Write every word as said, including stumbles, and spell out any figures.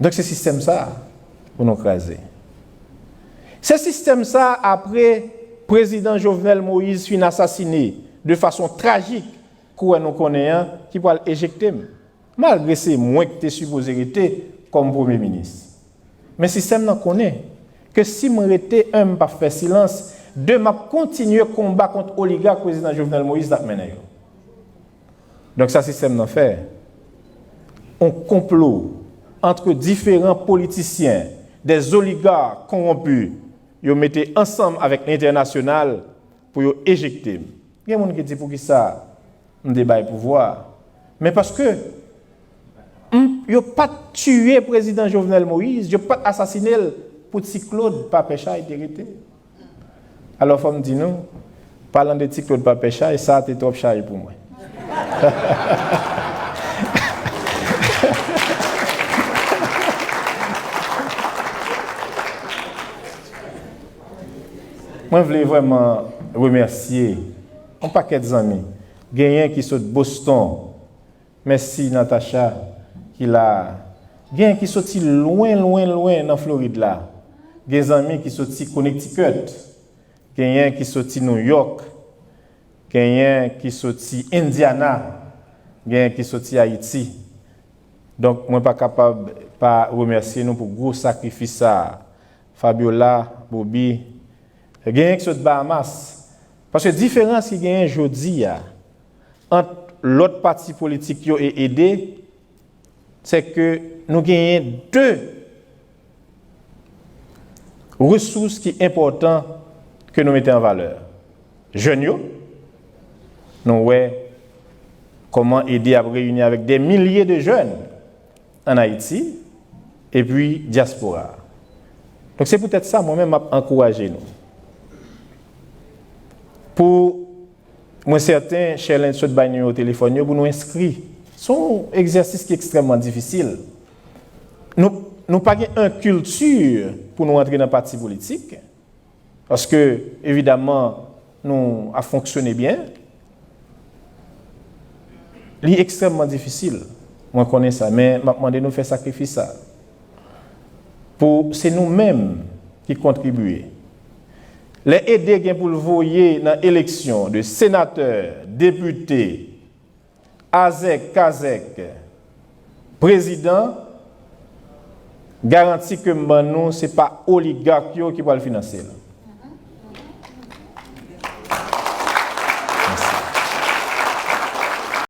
Donk se sistèm sa a pou nou kraze. Se sistèm sa a, apre prezidan Jovenel Moïse fin asasine de fason trajik kourè nou konnen an, ki pral ejekte m, malgre se mwen ki te sipoze rete kòm premye minis. Men sistèm nan konnen ke si m rete, en, m p ap fè silans, de, m ap kontinye konba kont oligak prezidan Jovenel Moïse t ap mennen yo. Donk sa sistèm nan fè, yon konplo ant diferan politisyen, des oligarques corrompus, yo mete ansanm avèk lentènasyonal pou yo ejekte m. Gen moun ki di, poukisa m te bay pouvwa a? Men paske m, yo pa t tiye prezidan Jovenel Moïse, yo pa t asasine l pou Ti Claude pa pè chay te rete. Alò, fò m di nou, palan de Ti Claude pa pè chay, sa a te twòp chay pou mwen. Mwen vle vrèman remèsye yon pakèt zanmi. Genyen ki sot Boston, mèsi Natacha ki la a. Genyen ki soti lwen, lwen, lwen nan Florid la. Gen zanmi ki soti Connecticut. Genyen ki soti New York. Genyen ki soti Indiana. Genyen ki soti Ayiti. Donk, mwen pa kapab pa remèsye nou pou gwo sakrifis sa a. Fabiola, Bobby, genyen ki sot Bahamas. Paske diferans ki genyen jodi a ant lòt pati politik yo e ede, se ke nou genyen de resous ki enpòtan ke nou mete an valè. Jèn yo, nou wè kòman ede ap reyini avèk de milye de jèn ann Ayiti, epi dyaspora a. Donk, se poutèt sa, mwen menm, m ap ankouraje nou. Pou mwen sèten, Sherlyn sot bay nimewo telefòn yo pou nou enskri. Se yon egzèsis ki ekstrèmman difisil. Nou, nou pa gen yon kilti pou nou antre nan pati politik. Paske, evidaman, nou ap fonksyone byen. Li ekstrèmman difisil. Mwen konnen sa, men m ap mande nou fè sakrifis sa. Pou se nou menm ki kontribye. Lè ede gen pou l voye nan eleksyon de senatè, depite, azèk, kazèk, prezidan, garanti ke m ban nou, se pa oligak yo ki pral finanse l.